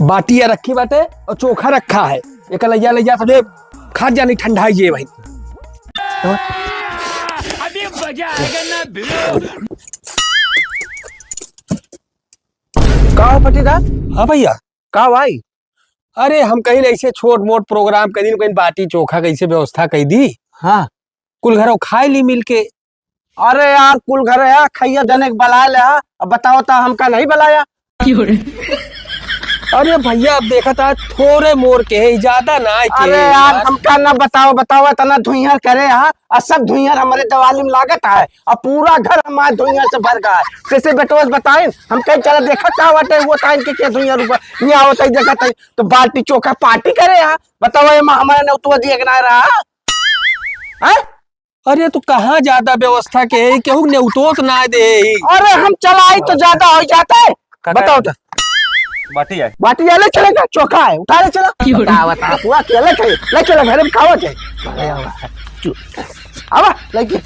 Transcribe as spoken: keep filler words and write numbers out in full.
बाटी या रखी बाटे और चोखा रखा है, एक लैया लैया सबे खा जानी ठंडाई जे भाई। अभी मजा आएगा ना भिड़ो। का हो पटीदार? हाँ भैया। का भाई? अरे हम कहीं ऐसे छोट मोट प्रोग्राम कहीं कहीं बाटी चोखा कैसे व्यवस्था कर दी। हाँ। कुल घरों खाए ली मिल के। अरे यार, कुल घर है, खैया जने के बलाए ले हा। अब बताओ ता हमका नहीं बलाया। अरे भैया, अब देखा था, थोरे मोर के है, ज्यादा ना है के अरे है यार, यार। हमका ना बताओ, बताओ, इतना धुइहर करे हा, और सब धुइहर हमारे दिवाली में लागत है, और पूरा घर हमारे धुइहर से भर गया है। कैसे बेटोस बताइन, हम कहीं चला देखा का बाटे, वो ताइन के, के धुइहर ऊपर नहीं आवत है, देखत है, तो बाटी चोखा पार्टी करे हा। बताओ, ये माँ हमारे ने उतवा दिए के ना रहा, हैं? अरे, तू कहाँ ज्यादा व्यवस्था के है, केहू नेउतोत ना दे है। अरे, हम चलाई तो ज्यादा हो जाते। काका, बताओ तो। बाटी है। बाटी है, ले चलेगा, चोखा है, उठा ले चला। बता, बता, तू अकेले खाए, ले चला, घर में खावा जाए। अरे, आवा, चुप। आवा, लेके।